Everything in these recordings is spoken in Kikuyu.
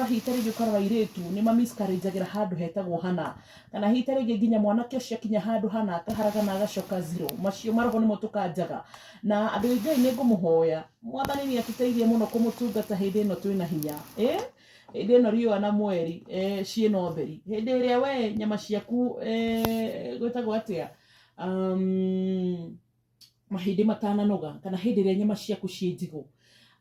Hihi ta rĩngĩ ũkarora airĩtu nĩ ma miscarriage-agĩra handũ hetagwo hana, kana hihi ta rĩngĩ nginya mwanake ũcio akinya handũ hana akaharagana agacoka zero. Macio maroho nĩmo tũkanjaga. Na andũ a Ngai nĩ ngũmũhoya, Mwathani nĩ atũteithie mũno kũmũtungata hĩndĩ ĩno twĩna hinya. Ĩ hĩndĩ ĩno riũa na mweri ciĩna ũtheri, hĩndĩ ĩrĩa we nyama ciaku gwĩtagwo atĩa, mahĩndĩ matananoga, kana hĩndĩ ĩrĩa nyama ciaku ciĩ njigũ,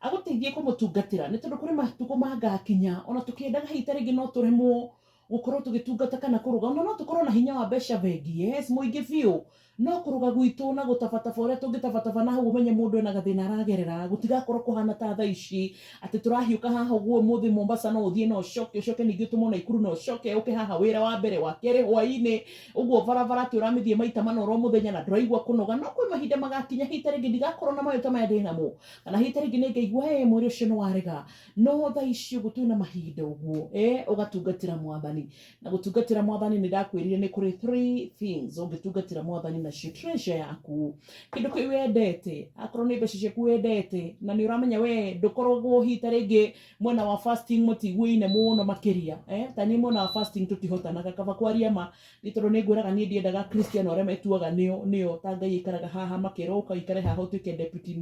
agũteithie kũmũtungatĩra, nĩ tondũ kũrĩ matukũ mangakinya ona tũkĩendaga hihi ta rĩngĩ no tũremwo gũkorwo tũgĩtungata kana kũrũga, ona no tũkorwo na hinya wa mbeca bengi, yes, mũingĩ biũ, no kũrũga gwitũ na gũtabataba ũrĩa tũngĩtabataba na hau ũmenye mũndũ ena gathĩna aragerera, gũtigakorwo kũhana ta thaa ici atĩ tũrahiũka haha ũguo ũmũthĩ Mombasa no ũthiĩ na ũcoke, ũcoke ningĩ ũtũmwo Naikuru na ũcoke ũke haha wĩra wa mbere, wa kerĩ hwaĩ-inĩ, ũguo barabara atĩ ũramĩthiĩ maita mana oro mũthenya na ndũraigua kũnoga. No kwĩ mahinda magakinya hihi ta rĩngĩ ndigakorwo na mayo ta maya ndĩ namo, kana hihi ta rĩngĩ nĩ ngaigua ĩ mwĩrĩ ũcio nĩ warega. No thaa ici ũguo twĩna mahinda ũguo, ũgatungatĩra Mwathani. Na gũtungatĩra Mwathani nĩ ndakwĩrire nĩ kũrĩ three things ũngĩtungatĩra Mwathani nacio: treasure yaku, kĩndũ kĩu wendete, akorwo nĩ mbeca ciaku wendete, na nĩ ũramenya we ndũkoragwo hihi ta rĩngĩ mwena wa fasting mũtiguaine mũno makĩria, ta niĩ mwena wa fasting tũtihotanaga, kaba kwaria ma, nĩ tondũ nĩ ngwĩraga niĩ ndiendaga Christian arĩa metuaga nĩo nĩo ta Ngai aikaraga haha makerwo ũka ũikare haha ũtuĩke deputy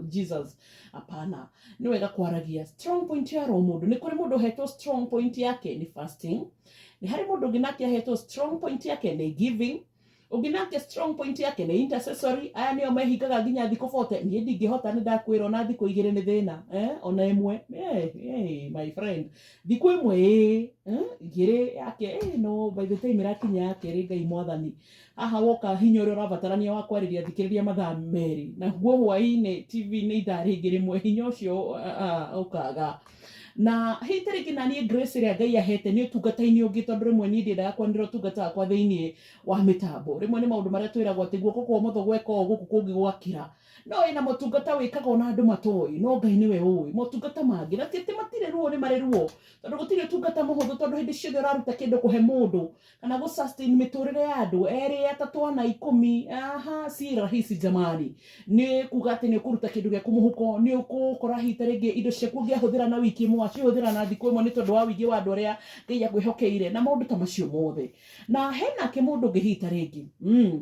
Jesus. Hapana, nĩ wega kwaragia strong point ya ro mũndũ. Nĩ kũrĩ mũndũ ũhetwo strong point yake nĩ fasting, nĩ harĩ mũndũ ũngĩ nake ahetwo strong point yake nĩ giving, ũngĩ nake strong point yake nĩ intercessory. Aya nĩo mehingaga nginya thikũ 40. Niĩ ndingĩhota, nĩ ndakwĩra ona thikũ 2 nĩ thĩna, ona ĩmwe, my friend, thikũ ĩmwe ĩĩ, 2 yake, no by the time ĩrakinya ya kerĩ, Ngai Mwathani haha woka hinya ũrĩa ũrabatarania wa kwarĩria thikĩrĩria mathaa 2, naguo hwaĩ-inĩ TV-inĩ ithaa rĩngĩ rĩmwe, hinya ũcio ũkaga. Na hihi ta rĩngĩ naniĩ grace ĩrĩa Ngai ahete nĩ ũtungata-inĩ ũngĩ, tondũ rĩmwe niĩ ndiendaga kwanĩrĩra ũtungata wakwa thĩinĩ wa mĩtambo. Rĩmwe nĩ maũndũ marĩa twĩragwo atĩ guoko kwa ũmotho gweka ũũ gũkũ kũngĩ gwakira. No wĩna motungata wĩkaga ona andũ matoĩ, no Ngai nĩwe ũĩ motungata mangĩ. Na ti atĩ matirĩ ruo, nĩ marĩ ruo, tondũ gũtirĩ ũtungata mũhũthũ, tondũ hĩndĩ ciothe ũraruta kĩndũ kũhe mũndũ kana gũ sustain mĩtũrĩre ya andũ erĩ, atatũ, ana, 10, aha, si rahisi jamani. Nĩ kuga atĩ nĩ ũkũruta kĩndũ gĩaku mũhuko, nĩ ũgũkora hihi ta rĩngĩ indo ciaku ũngĩahũthĩra na wiki ĩmwe wacihũthĩra na thikũ ĩmwe, nĩ tondũ wa ũingĩ wa andũ arĩa Ngai akwĩhokeire na maũndũ ta macio mothe. Na henake mũndũ ũngĩ hihi ta rĩngĩ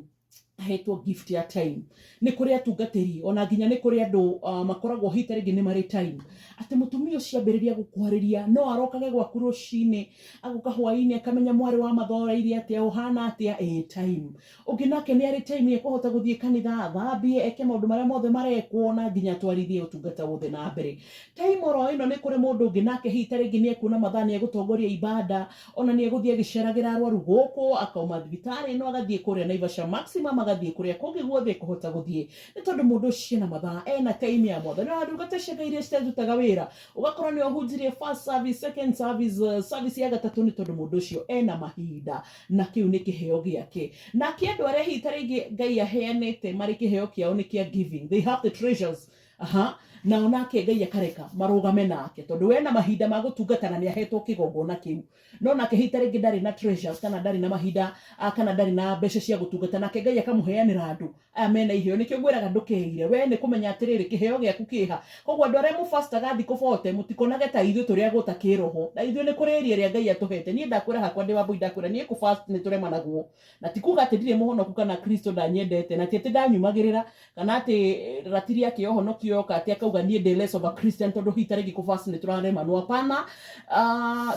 ahetwo gift ya time. Nĩ kũrĩ atungatĩri, ona nginya nĩ kũrĩ andũ makoragwo hihi ta rĩngĩ nĩ marĩ time, atĩ mũtumia ũcio ambĩrĩria gũkwarĩria no arokage gwaku rũcinĩ, agoka hwaĩ-inĩ, akamenya mwarĩ wa mathoreirie atĩa, ũhana atĩa, ĩ time. Ũngĩ nake nĩ arĩ time ekũhota gũthiĩ kanitha, athambie, eke maũndũ marĩa mothe marekwo, na nginya atwarithie ũtungata wothe na mbere. Time oro ĩno nĩ kũrĩ mũndũ ũngĩ nake hihi ta rĩngĩ nĩ ekuona mathaa, nĩ egũtongoria ibada, ona nĩ egũthiĩ agĩceragĩra arwaru gũkũ, akauma thibitarĩ ĩno agathiĩ kũrĩa Naivasha Maximum, agathiĩ kũrĩa kũngĩ guothe ekũhota gũthiĩ, nĩ tondũ mũndũ ũcio ena mathaa, ena time ya Mwathani. Ona ndungata cia Ngai iria citarutaga wĩra, ũgakora nĩ ũhunjirie first service, second service, service ya gatatũ, nĩ tondũ mũndũ ũcio ena mahinda na kĩu nĩ kĩheo gĩake. Nake andũ arĩa hihi ta rĩngĩ Ngai aheanĩte marĩ kĩheo kĩao nĩ kĩa giving, they have the treasures, aha, nao nake Ngai akareka marũgame nake, tondũ we na mahinda ma gũtungata na nĩ ahetwo kĩgongona kĩu. No nake hihi ta rĩngĩ ndarĩ na treasures, kana ndarĩ na mahinda, kana ndarĩ na mbeca cia gũtungata, nake Ngai akamũheanĩra andũ aya mena iheo. Nĩkĩo ngwĩraga ndũkeire we nĩ kũmenya atĩrĩrĩ, kĩheo gĩaku kĩha. Koguo andũ arĩa mũbastaga thikũ 40, mũtikonage ta ithuĩ tũrĩ agũta kĩroho, na ithuĩ nĩ kũrĩ area ĩrĩa Ngai atũhete. Niĩ ndakwĩra hakwa ndĩ Wambũi, ndakwĩra niĩ kũ fast nĩ tũremanagwo, na ti kuga atĩ ndirĩ mũhonoku kana Kristo ndanyendete, na ti atĩ ndanyumagĩrĩra, kana atĩ ratiri yake ya ũhonokio yoka atĩ akauga niĩ ndĩ less of a Christian tondũ hihi ta rĩngĩ kũ fast nĩ tũraremanwo. Hapana,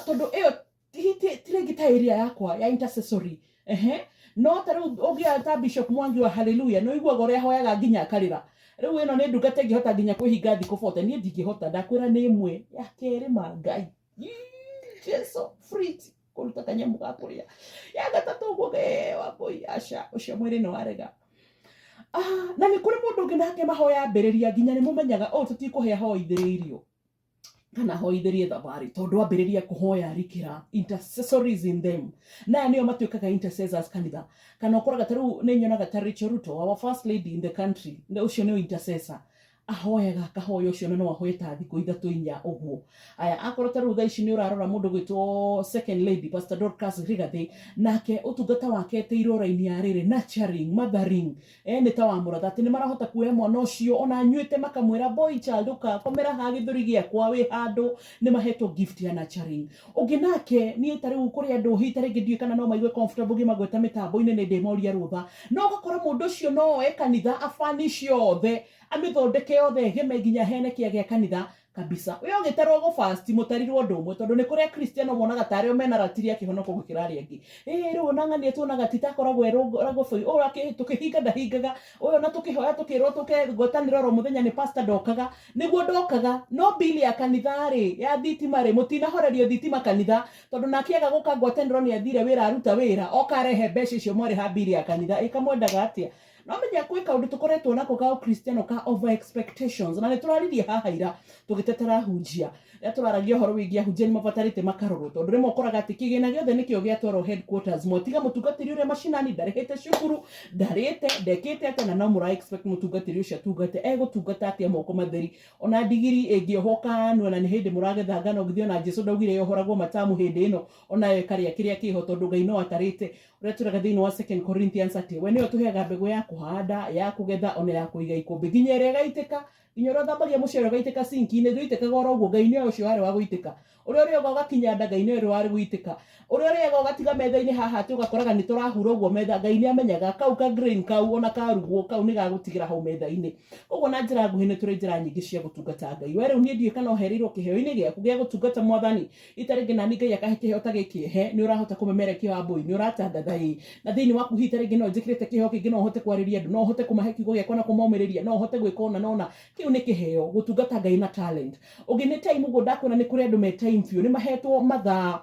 tondũ ĩyo ti rĩngĩ ta area yakwa ya intercessory, ehe. No ta rĩu ũngĩoya ta Bishop Mwangi wa Hallelujah, nĩ ũiguaga ũrĩa ahoyaga nginya akarĩra. Rĩu ĩno nĩ ndungata ĩngĩhota nginya kwĩhinga thikũ 40. Niĩ ndingĩhota, ndakwĩra nĩ ĩmwe ya kerĩ ma Ngai Jesu fridge kũruta kanyamũ ga kũrĩa, ya gatatũ ũguo Wambũi, aca, ũcio mwĩrĩ nĩ warega. Na nĩ kũrĩ mũndũ ũngĩ nake mahoya ambĩrĩria nginya nĩ mũmenyaga ũũ tũtikũhe ahoithĩrie irio kana ahoithĩrie thabarĩ, tondũ ambĩrĩria kũhoya rikĩra intercessories in them, na aya nĩo matuĩkaga intercessors kanitha. Kana ũkoraga ta rĩu nĩ nyonaga ta Rachel Ruto, our first lady in the country, ũcio nĩ intercessor. Ahoyaga akahoya ũcio, na no ahoe ta thikũ 3 4 ũguo. Aya, akorwo ta rĩu thaa ici nĩ ũrarora mũndũ gwĩtwo second lady Pastor Dorcas Rigathi, nake ũtungata wake etĩirwo raini ya rĩrĩ, nurturing, mothering, nĩ ta wa mũratha, atĩ nĩ marahota kuoya mwana ũcio ona anyuĩte makamwĩra, "Boy child, ũka komera haha gĩthũri gĩakwa wĩ handũ." Nĩ mahetwo gift ya nurturing. Ũngĩ nake niĩ ta rĩu kũrĩ andũ hihi ta rĩngĩ ndiũĩ kana no maigue comfortable ngĩmagweta mĩtambo-inĩ, nĩ ndĩmoria rũtha, no ũgakora mũndũ ũcio no oe kanitha abani ciothe, amĩthondeke yothe, ĩgeme nginya hene kĩa gĩa kanitha kabisa. We ũgĩtarwo gũ fast mũtarirwo ũndũ ũmwe, tondũ nĩ kũrĩ akristiano monaga tarĩ o mena ratiri ya kĩhonoko gũkĩra arĩa angĩ. Ĩĩ, rĩu ona ng'ania tuonaga ti takoragwo erũgoboi ũyũ, tũkĩhinga ndahingaga ũyũ, ona tũkĩhoya tũkĩrwo tũke ngwatanĩro oro mũthenya nĩ pastor ndokaga, nĩguo ndokaga, no bili ya kanitha rĩ, ya thitima rĩ, mũtinahorerio thitima kanitha, tondũ nake aga gũka ngwatanĩro nĩ athire wĩra, aruta wĩra oka arehe mbeca icio mwarĩha bili ya kanitha. Ĩkamwendaga atĩa? No menya kwĩ kaũndũ tũkoretwo nako ka ũkristiano ka over expectations, na nĩ tũraririe haha ira tũgĩtetera ahunjia, rĩrĩa tũraragia ũhoro wĩgiĩ ahunjia nĩ mabatarĩte makarorwo, tondũ rĩmwe ũkoraga atĩ kĩgĩna gĩothe nĩkĩo gĩatwarwo headquarters, mwatiga mũtungatĩri ũrĩa macinani, ndarĩhĩte cukuru, ndarĩte, ndekĩte atĩa, na no mũra expect mũtungatĩri ũcio atungate. Egũtungata atĩa moko matheri? Ona ndigiri ĩngĩohwo kanua na nĩ hĩndĩ mũragetha ngano, githĩ ona Jesu ndaugire yohoragwo matamu hĩndĩ ĩno, onayo ĩkarĩa kĩrĩa kĩho, tondũ Ngai no atarĩte ũrĩa tũraga thĩinĩ wa Second Corinthians atĩ we nĩwe tũheaga mbegũ ya kũhanda, ya kũgetha, ona ya kũiga ikũmbĩ, nginya ĩrĩa ĩgaitĩka, nginya ũrĩa ũthambagia mũcere ũgaitĩka sinki-inĩ, ndũitĩkaga oro ũguo, Ngai nĩoĩ ũcio warĩ wa gũitĩka. Ũrĩa ũrĩoga ũgakinya nda, Ngai nĩoĩ ũrĩa warĩ gũitĩka. Ũrĩa ũrĩaga ũgatiga metha-inĩ haha atĩ ũgakoraga nĩ tũrahura ũguo metha, Ngai nĩ amenyaga kau ka grain kau ona karugwo kau nĩ gagũtigĩra hau metha-inĩ. Koguo na njĩra nguhĩ nĩ tũrĩ njĩra nyingĩ cia gũtungata Ngai. We rĩu niĩ ndiũĩ kana ũhereirwo kĩheo-inĩ gĩaku gĩa gũtungata Mwathani. Ita rĩngĩ nani Ngai akahe kĩheo ta gĩkĩ he, nĩ ũrahota kũmemerekia wa mbũi, nĩ ũratangatha ĩ. Na thĩinĩ waku hihi ta rĩngĩ no njĩkĩrĩte kĩheo kĩngĩ, no ũhote kwarĩria andũ, no ũhote kũmahe kiugo gĩakwa na kũmomĩrĩria, no ũhote gwĩka ũna na ũna. Kĩu nĩ kĩheo, gũtungata Ngai na talent. Ũngĩ nĩ time, ũguo ndakwĩra nĩ kũrĩ andũ me time biũ, nĩ mahetwo mathaa.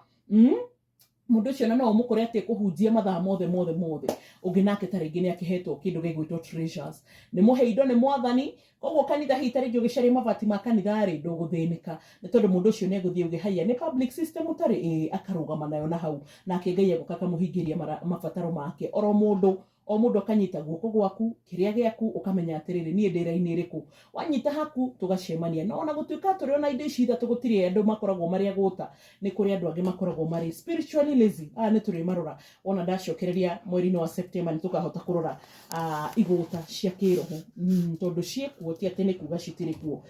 Mũndũ ũcio na no ũmũkore atĩ kũhunjia mathaa mothe mothe mothe. Ũngĩ nake ta rĩngĩ nĩ akĩhetwo kĩndũ gĩgwĩtwo treasures, nĩ mũhe indo nĩ Mwathani. Koguo kanitha hihi ta rĩngĩ ũgĩcaria mabati ma kanitha rĩ, ndũgũthĩnĩka, nĩ tondũ mũndũ ũcio nĩ egũthiĩ uge, "Haiya, nĩ public system ũtarĩ ĩĩ," akarũgama nayo na hau, nake Ngai egũka akamũhingĩria mabataro make. Oro mũndũ o mũndũ akanyita guoko gwaku, kĩrĩa gĩaku, ũkamenya atĩrĩrĩ, niĩ ndĩ raini ĩrĩkũ. Wanyita haku tũgacemania. No ona gũtuĩka tũrĩ ona indo ici ithatũ, gũtirĩ andũ makoragwo marĩ agũta, nĩ kũrĩ andũ angĩ makoragwo marĩ spiritually lazy. Aya nĩ tũrĩmarora wona ndacokereria mweri-inĩ wa September, nĩ tũkahota kũrora igũta cia kĩroho, tondũ ciĩkuo, ti atĩ nĩ kuga citirĩ kuo.